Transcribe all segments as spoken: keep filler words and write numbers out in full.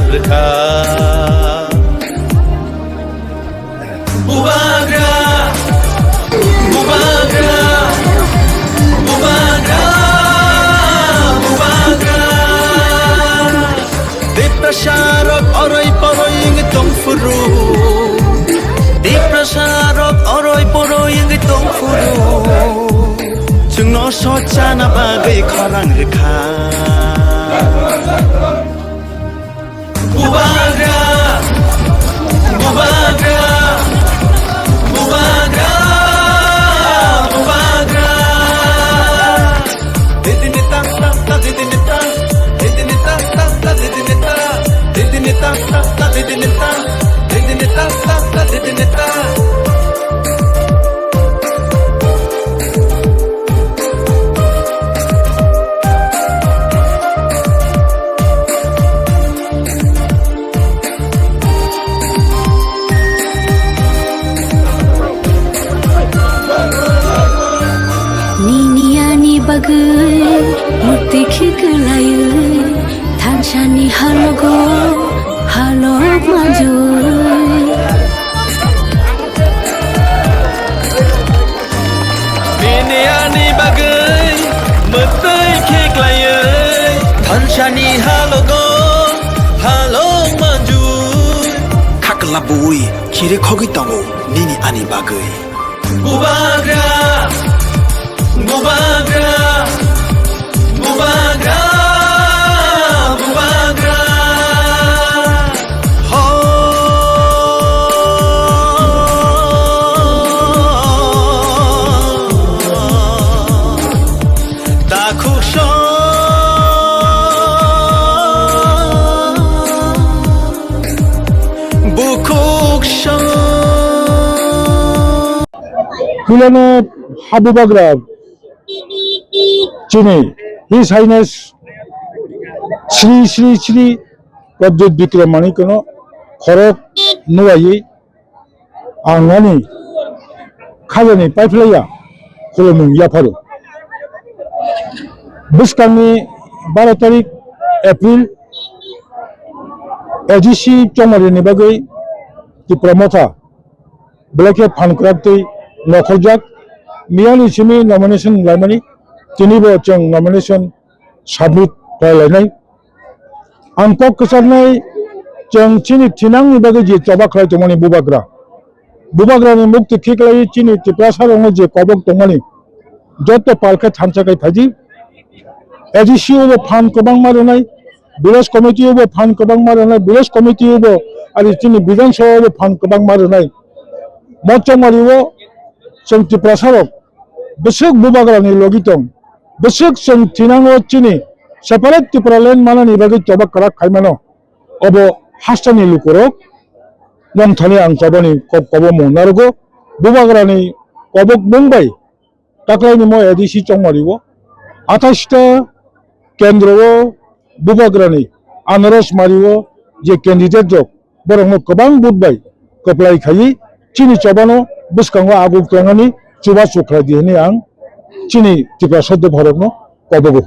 Rwkha. Bubagra, bubagra, bubagra, bubagra. Tiprasa rok oroi poroi wngwi tongphuru. Tiprasa rok oroi poroi wngwi tongphuru. Chwngno sochana bagwi khorang rwkha. Bubagra, bubagra, bubagra, bubagra. Didini ta ta ta, didini ta, didini ta ta ta, didini ta, didini ta ta ta, didini ta, didini ta ta ta, didini ta. Nini ani bagwi mukti khiklaiwi thansani halogo halok manjui. Bini ani bagwi mwtwi khiklaiwi thansani halogo halok manjui. Khakla bui khiri khogwi tongo nini ani bagwi. Bubagra, bubagra, bubagra, bubagra. Ho. Takhuk song. Bukhuk song. Kulano habubagra chini His Highness Sri Sri Sri Pradyut Bikram Manikno khorok nuwaiwi ang ani khajani paiphlaiya khulumung yapharo. Bwskangni baro tarik April A D C chongmarini bagwi Tipra Motha belai khe phan kwrak tei nokhorjak. Miyani simi nomination laimani, tinibo chwng nomination submit khlai lainai. Ang kok kwcharnai, chwng chini thinangni bagwi je choba khlai tongmani bubagra, bubagrani mukti khiklaiwi chini Tiprasa rokno je kobok tongmani, joto pal khe thansa khai phaidi. A D C o bo phan kwbangma rwnai, village committee o bo phan kwbangma rwnai, village committee o bo ari chini Bidhan Sabha o bo phan kwbangma rwnai. Mo chongmari o chwng Tiprasa rok bwswk bubagra ni logi tong, bwswk chwng thinango chini separate Tipraland manani bagwi choba kwrak khai mano. Obo hasteni lukurok nongthani ang chobani kok kobo mung narogo. Bubagrani kobok mung bai taklaini mo A D C chongmari o athais ta kendro o bubagrani anaros mari o je candidate rok borokno kwbang vote bai kwplai khaiwi chini chobano bwskango aguk tongnani chubachu khlai di hwnwi ang chini Tiprasa dophorokno kobogo.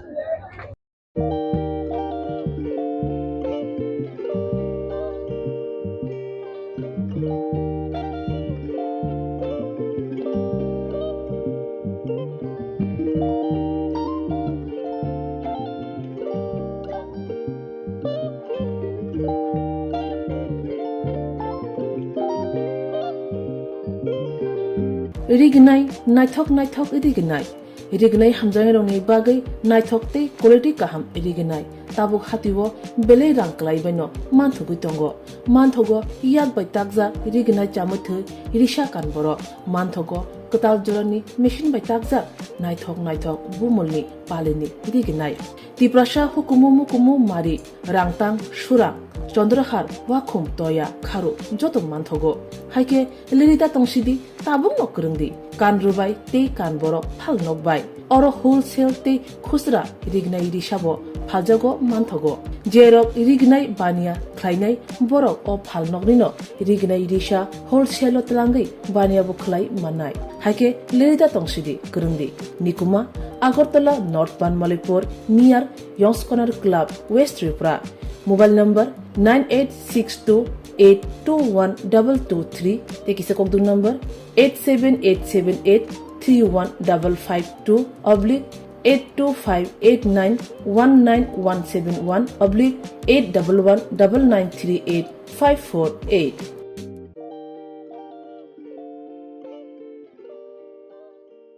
Rignai, naithok naithok rignai. Rignai hamjaknairokni bagwi naithok tei quality kaham rignai. Tabuk hatio belai rang kwlaibaino manthogwi tongo. Manthogo yak bai takjak rignai chamwi thwi risa kan borok. Manthogo kwtal jorani machine bai takjak naithok naithok bumulni palini rignai. Tiprasa hukumu mukumu mari, rangtang, surang, chondrohar, wakhum, toya, kharu joto manthogo. Haikhe lirida tongsidi, tabukno kwrwngdi. Kan rwbai tei kan borok phal nokbai. Oro wholesale tei khusra rignai risabo phaljago manthogo. Jerok rignai baniya khlainai borok o phal noknino rignai risa wholesale-o twlangwi baniya bo khlai mannai. Haikhe lirida tongsidi, kwrwngdi. Nikuma, Agartala, North Banmalipur, near Yongskonar Club, West Tripura. Mobile number nine eight six two eight two one double two three, tei kisa kokdung number eight seven eight seven eight three one double five two oblique eight two five eight nine one nine one seven one oblique eight double one double nine three eight five four eight.